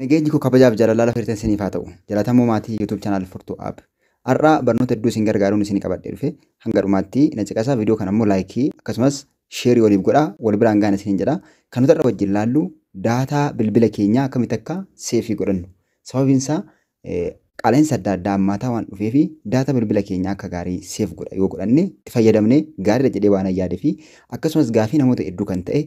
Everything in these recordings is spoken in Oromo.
Nageenyi koo kabajaaf jaalalaa lafa jirtan isiniif haa ta'u. Jaalatamoo maatii YouTube channel Furtuu App. Har'a barnoota hedduu isin gargaaruun isin qabadhee dhufe. Hanga dhumaatti na caqasaa. Viidiyoo kana immoo like, akkasumas share waliif godhaa, wal biraan gaana isiniin jedha. Kan nuti har'a wajjin laallu data bilbila keenyaa akkamitti akka save godhannu. Sababiin isaa qaala'insa adda addaa ammaataa waan dhufee fi data bilbila keenyaa akka gaarii save godha yoo godhanne, itti fayyadamne gaariidha jedhee waan yaadee fi akkasumas gaafii namoota hedduu kan ta'e,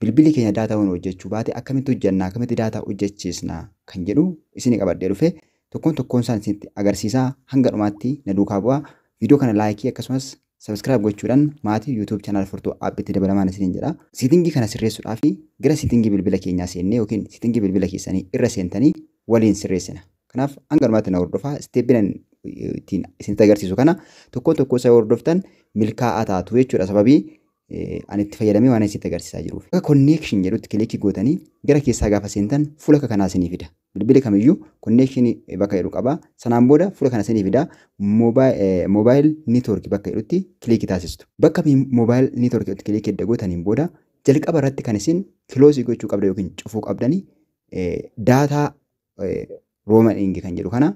bilbilli keenya data waan hojjechuu baate akkamitti hojjannaa, akkamitti data hojjechiisna kan jedhu isinii qabadhee dhufe. Tokkoon tokkoon isaan isinitti agarsiisaa, hanga dhumaatti na duukaa bu'aa. Viidiyoo kana like, akkasumas subscribe gochuudhaan maatii YouTube channel Furtuu Appitti dabalamaan isiniin jedha. Setting kana sirreessuudhaaf gara setting bilbila keenyaa seennee yookiin setting bilbila keessanii irra seentanii waliin sirreessina. Kanaaf hanga dhumaatti na hordofaa. Steppiin ittiin isinitti agarsiisu kana tokkoon tokkoo isaa hordoftan milkaa'aa taatu jechuudha. Sababii ani itti fayyadamee waan isinitti agarsiisaa jiruuf. Akka connection jedhutti click gootanii gara keessaa gaafa seentan fuula akka kanaa isinii fida. Bilbilli kamiyyuu connection bakka jedhu qaba. Sanaan booda fuula kana isinii fida. Mobile network bakka jedhutti click taasistu. Bakka mobile network jedhutti click edda gootaniin booda jalqaba irratti kan isin close gochuu qabdan yookiin cufuu qabdanii data roaming kan jedhu kana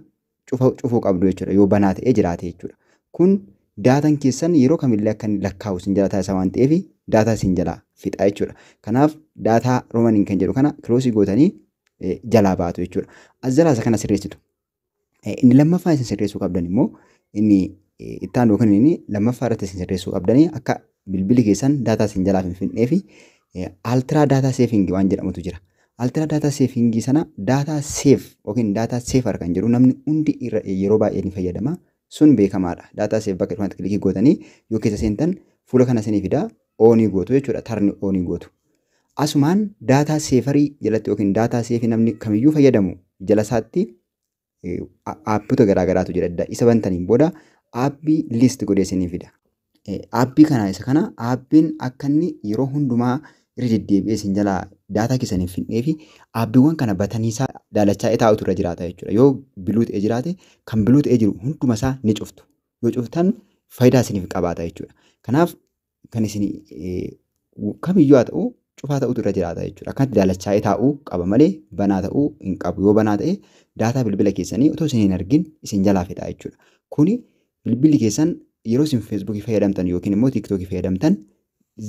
cufuu qabdu jechuudha, yoo banaa ta'ee jiraate jechuudha. Kun datan keessan yeroo kamillee akka inni lakkaa'u isin jala taasisa waan ta'eef data isin jalaa fixa jechuudha. Kanaaf data roaming kan jedhu kana close gootanii jalaa baatu jechuudha. As jalaa isa kana sirreessitu. Inni lammaffaa isin sirreessuu qabdan immoo, inni itti aanu yookiin inni lammaffaa irratti isin sirreessuu qabdanii, akka bilbilli keessan data isin jalaa hin fixnee fi ultra data saving waan jedhamutu jira. Ultra data saving sana data save yookiin data saver kan jedhu namni hundi irra yeroo baay'ee ni fayyadama. Sun beekamaadha. Data save bakka kanatti click gootanii yoo keessa seentan fuula kana isinii fida, on gootu jechuudha. Turn on gootu. Asumaan data saver jalatti yookiin data save namni kamiyyuu fayyadamu jala isaatti appota garaagaraatu jira. Isa bantaniin booda app list godhee isinii fida. App kana, isa kana, appiin akka inni yeroo hundumaa irra deddeebi'ee isin jalaa data keessan hin fixnee fi appiiwwan kana batanii isaa daalachaa'ee taa'utu irra jiraata jechuudha. Yoo blue ta'ee jiraate, kan blue ta'ee jiru hunduma isaa ni cuftu. Yoo cuftan faayidaa isiniif qabaata jechuudha. Kanaaf kan isin kamiyyuu haa ta'u cufaa ta'utu irra jiraata jechuudha. Akkanatti daalachaa'ee taa'uu qaba malee banaa ta'uu hin qabu. Yoo banaa ta'e data bilbila keessanii otoo isin hin argin isin jalaa fixa jechuudha. Kuni bilbilli keessan yeroo isin Facebookii fayyadamtan yookiin immoo TikTokii fayyadamtan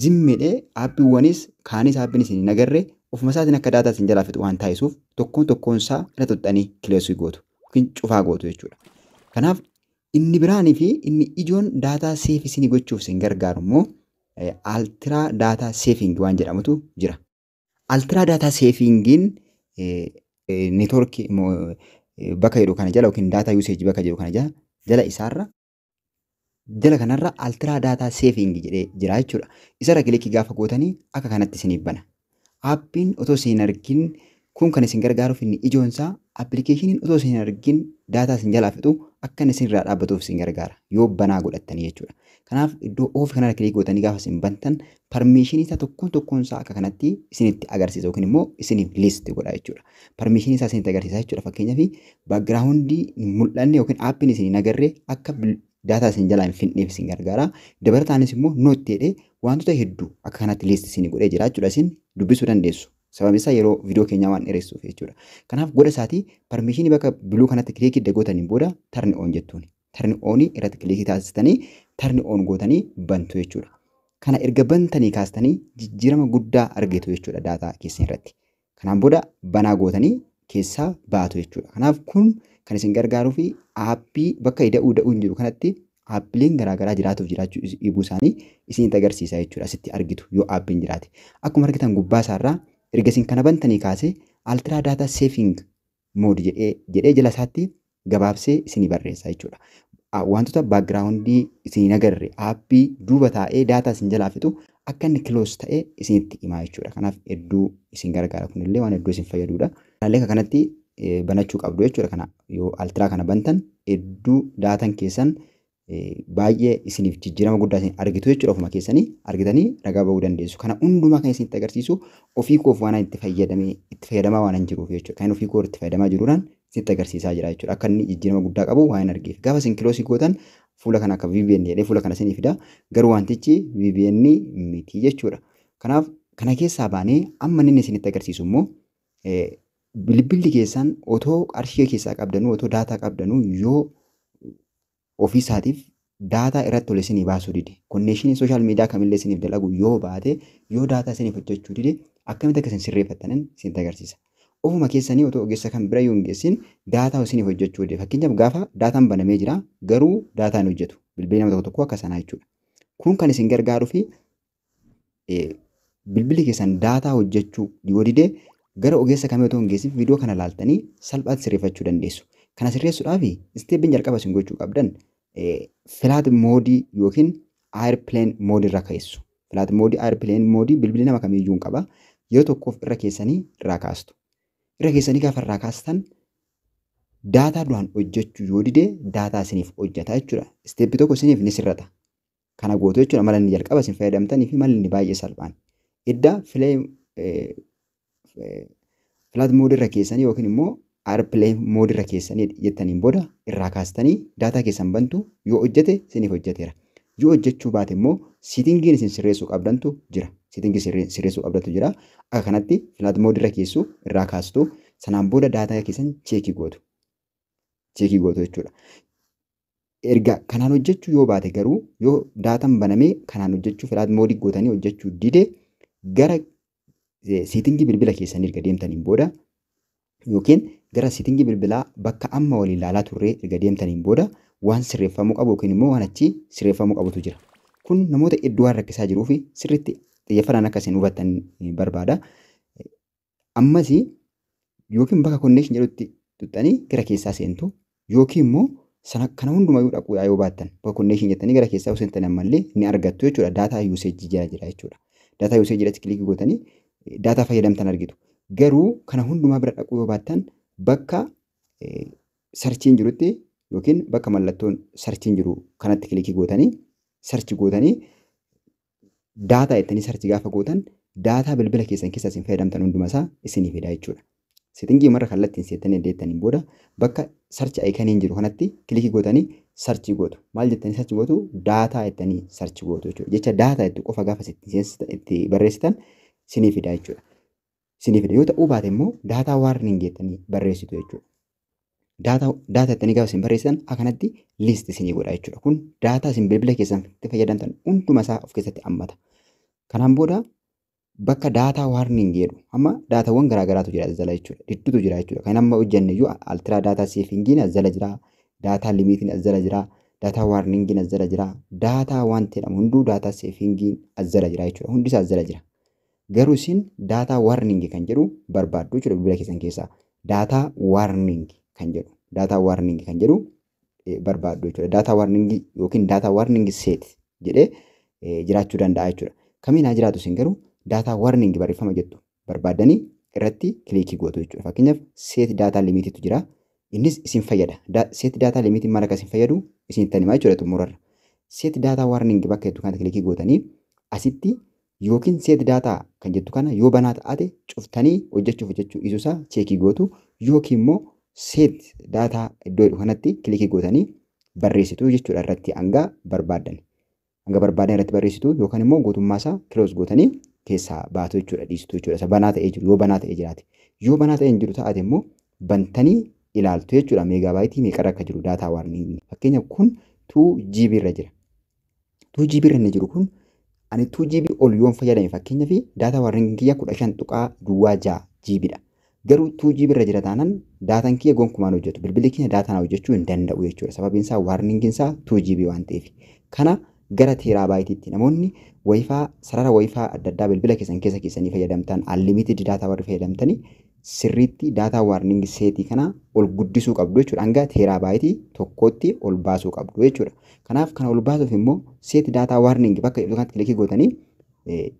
zimmedhee appiiwwanis kaanis appiin isin hin agarre ofuma isaatiin akka data isin jalaa fixu waan taasisuuf tokkoon tokkoon isaa irra tuxxanii close gootu yookiin cufaa gootu jechuudha. Kanaaf inni biraanii fi inni ijoon data save isinii gochuuf isin gargaaru immoo ultra data saving waan jedhamutu jira. Ultra data savingiin network bakka jedhu kana jala yookiin data usage bakka jedhu kana jala, jala isaarra, jala kanarra ultra data saving jedhee jira jechuudha. Isarra click gaafa gootanii akka kanatti isiniif bana. Appiin otoo isin hin argin, kun kan isin gargaaruuf inni ijoon isaa applicationiin otoo isin hin argin data isin jalaa fixu akka inni isin irraa dhaabbatuuf isin gargaara yoo banaa godhattanii jechuudha. Kanaaf iddoo off kanarra click gootanii gaafa isin bantan permission isaa tokkoon tokkoon isaa akka kanatti isinitti agarsiisa yookiin immoo isiniif list godha jechuudha. Permission isaa isinitti agarsiisa jechuudha. Fakkeenyaaf background hin mul'anne yookiin appiin isin hin agarre akka data isin jalaa hin fixneef isin gargaara. Dabalataanis immoo note jedhee wantoota hedduu akka kanatti list isin godhee jira jechuudha. Isin dubbisuu dandeessu. Sababni isaa yeroo viidiyoo keenyaa waan dheeressuuf jechuudha. Kanaaf godha isaatii permission bakka blue kanatti click edda gootaniin booda turn on jettuuni. Turn on irratti click taasistanii turn on gootanii bantu jechuudha. Kana erga bantanii kaastanii jijjiirama guddaa argitu jechuudha data keessan irratti. Kanaan booda banaa gootanii keessaa baatu jechuudha. Kanaaf kun kan isin gargaaruu fi app bakka ida'uu ida'uu hin jiru kanatti appileen garaagaraa jiraatuuf jiraachuu dhiibuu isaanii isinitti agarsiisa jechuudha. Asitti argitu yoo appiin jiraate. Akkuma argitan gubbaa isaarraa erga isin kana bantanii kaasee ultra data saving mode jedhee jala isaatti gabaabsee isinii barreessa jechuudha. Wantoota background isin hin agarre, app duuba taa'ee data isin jalaa fixu akka inni close ta'ee isinitti himaa jechuudha. Kanaaf hedduu isin gargaara, kunillee waan hedduu isin fayyadudha. Kanallee kanatti banachuu qabdu jechuudha. Kana yoo ultra kana bantan hedduu datan keessan baay'ee isiniif jijjiirama guddaa isin argitu jechuudha. Ofuma keessanii argitanii ragaa bahuu dandeessu. Kana hundumaa kan isinitti agarsiisu ofii koof waan itti fayyadamee itti fayyadamaa waan hin jiruuf jechuudha. Kan ofii koo itti fayyadamaa jiruudhaan isinitti agarsiisaa jira jechuudha. Akka inni jijjiirama guddaa qabu waan hin argeef. Gaafa isin close gootan fuula kana akka VPN jedhee fuula kana isinii fida. Garuu wantichi VPN miti jechuudha. Kanaaf kana keessaa baanee amma inni isinitti agarsiisu immoo Bilbilli keessan otoo qarshii keessaa qabdanuu, otoo daataa qabdanuu, yoo ofiisaatiif daataa irratti ol isinii baasuu dide, connection social media kamillee isiniif dalagu yoo baate, yoo daataa isiniif hojjechuu dide, akkamitti akka isin sirreeffattanin isinitti agarsiisa. Ofuma keessanii otoo ogeessa kan bira yoo hin geessin daataa isiniif hojjechuu dide, fakkeenyaaf gaafa daataan banamee jira garuu daataan hojjetu, bilbilli nama tokko tokko akka sanaa jechuudha. Kun kan isin gargaaruu fi bilbilli keessan daataa hojjechuu yoo dide, gara ogeessa kamii otoo hin geessin viidiyoo kana laaltanii salphaatti sirreeffachuu dandeessu. Kana sirreessuudhaaf steppiin jalqaba isin gochuu qabdan flight mode yookiin airplane mode irra keessu. Flight mode, airplane mode bilbilli nama kamiiyyuu hin qaba. Yeroo tokkoof irra keessanii irraa kaastu. Irra keessanii gaafa irraa kaastan, daataa duraan hojjechuu yoo dide daataa isiniif hojjeta jechuudha. Step tokko isiniif ni sirrata. Kana gootu jechuudha, mala inni jalqaba isin fayyadamtanii fi malli inni baay'ee salphaan. Idda flight mode irra keessanii yookiin immoo airplane mode irra keessanii jettaniin booda irraa kaastanii daataa keessan bantu. Yoo hojjete isiniif hojjeteera. Yoo hojjechuu baate immoo settingiin isin sirreessuu qabdantu jira. Setting sirreessuu qabdantu jira. Akka kanatti flight mode irra keessu, irraa kaastu, sanaan booda daataa keessan check gootu. Check gootu jechuudha. Erga kanaan hojjechuu yoo baate garuu, yoo daataan banamee kanaan hojjechuu, flight mode gootanii hojjechuu dide, gara setting bilbila keessanii erga deemtaniin booda yookiin gara setting bilbilaa bakka amma waliin ilaalaa turree erga deemtaniin booda, waan sirreeffamuu qabu yookiin immoo waan achi sirreeffamuu qabutu jira. Kun namoota hedduu waan rakkisaa jiruu fi sirriitti xiyyeeffannaan akka isin hubattan barbaada. Ammas yookiin bakka connection jedhutti tuqxanii gara keessaa seentu, yookiin immoo sana kana hundumayyuu dhaquu yoo baattan, bakka connection jettanii gara keessaa seentan ammallee ni argattu jechuudha. Data usage jala jira jechuudha. Data usage irratti click gootanii daataa fayyadamtan argitu. Garuu kana hundumaa bira dhaquu yoo baattan, bakka searchiin jirutti yookiin bakka mallattoon searchiin jiru kanatti click gootanii, search gootanii, daataa jettanii search gaafa gootan, daataa bilbila keessan keessaa isin fayyadamtan hundumaa isinii fida jechuudha. Setting marra kallattiin seettanii deettaniin booda bakka search iconiin jiru kanatti click gootanii search gootu. Maal jettanii search gootu? Daataa jettanii search gootu jechuudha. Jecha daataa jettu qofa gaafa itti barreessitan isinii fida jechuudha. Isinii fida. Yoo ta'uu baate immoo data warning jettanii barreessitu jechuudha. Daataa jettanii gaafa isin barreessitan akkanatti list isinii godha jechuudha. Kun daataa isin bilbila keessan itti fayyadamtan hunduma isaa of keessatti hammata. Kanaan booda bakka data warning jedhu, amma daataawwan garaagaraatu jira as jala jechuudha. Hedduutu jira jechuudha. Kan amma hojjenne iyyuu ultra data savingiin as jala jira. Data limitiin as jala jira. Data warningiin as jala jira. Daataa wanti jedhamu hunduu, data savingiin as jala jira jechuudha. Hundi isaa as jala jira. Garuu isin data warning kan jedhu barbaaddu jechuudha bilbila keessan keessaa. Data warning kan jedhu. Data warning kan jedhu barbaaddu jechuudha. Data warning yookiin data warning set jedhee jiraachuu danda'a jechuudha. Kamiin haa jiraatu, isin garuu data warning barreeffama jettu barbaaddanii irratti click gootu jechuudha. Fakkeenyaaf set data limitiitu jira. Innis isin fayyada. Set data limitiin maal akka isin fayyadu isinitti himaa jechuudha xumurarra. Set data warning bakka jettu kanatti click gootanii, asitti yookiin set data kan jettu kana yoo banaa ta'ate cuftanii hojjechuuf hojjechuu dhiisuusaa check gootu, yookiin immoo set data iddoo jedhu kanatti click gootanii barreessitu jechuudha irratti hanga barbaaddan. Hanga barbaadan irratti barreessitu yookaan immoo guutummaa isaa close gootanii keessaa baatu jechuudha, dhiistu jechuudha. Isa banaa ta'ee jiru yoo banaa ta'ee jiraate. Yoo banaa ta'ee hin jiru ta'ate immoo bantanii ilaaltu jechuudha, megabyte meeqarra akka jiru data warning. Fakkeenyaaf kun 2 GB irra jira. 2 GB irra inni jiru kun, ani 2 GB ol yoon fayyadame, fakkeenyaaf data warning kiyya 15.06 GB dha. Garuu 2 GB irra jira taanaan daataan kiyya gonkumaan hojjetu. Bilbilli keenya daataa hojjechuu hin danda'u jechuudha. Sababiin isaa warningiin isaa 2 GB waan ta'eef. Kana gara terabyteitti namoonni WiFi, sarara WiFi adda addaa bilbila keessan keessa keessanii fayyadamtan, unlimited data warri fayyadamtanii, sirriitti data warning set kana ol guddisuu qabdu jechuudha. Hanga terabyte tokkootti ol baasuu qabdu jechuudha. Kanaaf kana ol baasuuf immoo set data warning bakka jedhu kanatti click gootanii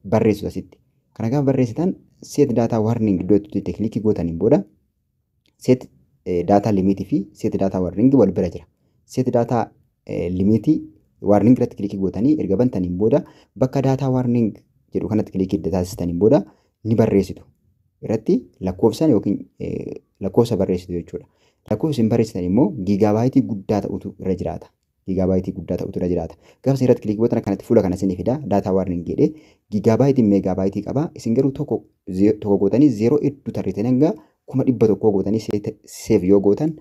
barreessu asitti. Kana gaafa barreessitan, set data warning iddoo itti click gootaniin booda, set data limit fi set data warning wal bira jira. Set data limit warning irratti click gootanii erga bantaniin booda, bakka data warning jedhu kanatti click edda taasistaniin booda ni barreessitu. Irratti lakkoofsaan yookiin lakkoofsa barreessitu jechuudha. Lakkoofsi isin barreessitan immoo gigabyte guddaa ta'utu irra jiraata. Gigabyte guddaa ta'utu irra jiraata. Gaafa isin irratti click gootan akkanatti fuula kana isinii fida, data warning jedhee gigabyteiin megabyte qaba. Isin garuu tokko tokko gootanii zeeroo hedduu tarreessanii hanga 100,000 gootanii save yoo gootan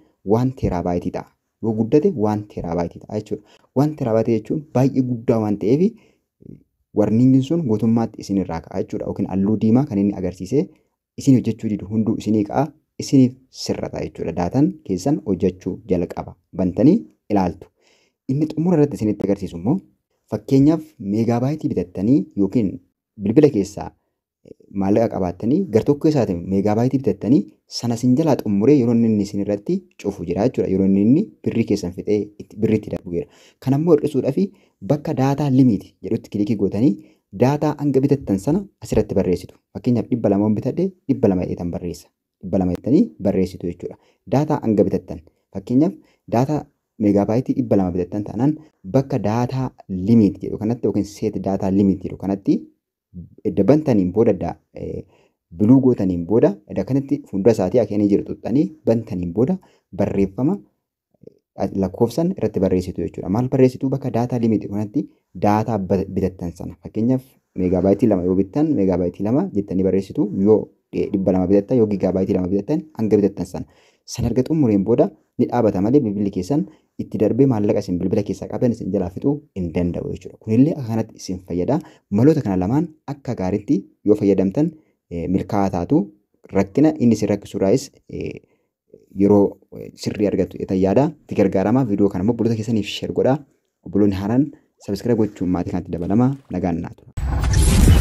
1 terabyte ta'a. Yoo guddate 1 terabyte ta'a jechuudha. 1 terabyte jechuun baay'ee guddaa waan ta'eef warningiin sun guutummaatti isinirraa ka'a jechuudha. Yookiin halluu diimaa kan inni agarsiisee isin hojjechuu didu hunduu isinii ka'a, isiniif sirrata jechuudha. Daataan keessan hojjechuu jalqaba. Bantanii ilaaltu. Inni xumura irratti isinitti agarsiisu immoo fakkeenyaaf meegaabaayitii bitattanii yookiin bilbila keessaa maallaqa qabaattanii gartokkoo isaatiin meegaabaayitii bitattanii sana isin jalaa xumuree yeroo inni isin irratti cufu jira jechuudha. Yeroo inni birrii keessan fixee birrii itti darbu jira. Kan ammoo hir'isuudhaaf bakka data limit jedhutti click gootanii daataa hanga bitattan sana asirratti barreessitu. Fakkeenyaaf 200 bitadhe 200 jedhetan barreessa. 200 jettanii barreessitu jechuudha. Daataa hanga bitattan fakkeenyaaf daataa meegaabaayitii 200 bitattan taanaan bakka data limit jedhu kanatti yookiin set data limit jedhu kanatti edda bantaniin booda blue gootaniin booda edda kanatti fuuldura isaatii akeenii jiru xuxxanii bantaniin booda barreeffama lakkoofsan irratti barreessitu jechuudha. Maal barreessitu? Bakka data limit kanatti daataa bitattan sana fakkeenyaaf meegaabaayitii 2 yoo bittan meegaabaayitii 2 jettanii barreessitu, yoo 200 bitattan yoo gigaabaayitii 2 bitattan hanga bitattan sana. Sana erga xumureen booda ni dhaabata malee bilbilli keessan itti darbee maallaqa isin bilbila keessaa qabdan isin jalaa fixuu hin danda'u jechuudha. Kunillee akka kanatti isin fayyada. Maloota kana lamaan akka gaariitti yoo fayyadamtan milkaa'aa taatu, rakkina inni isin rakkisuurraayis yeroo sirrii argattu jedhan yaada. Itti gargaaramaa. Viidiyoo kana immoo obboloota keessaniif share godhaa. Obboloonni haaraan subscribe gochuun maatii kanatti dabalamaa. Nagaan naa tura.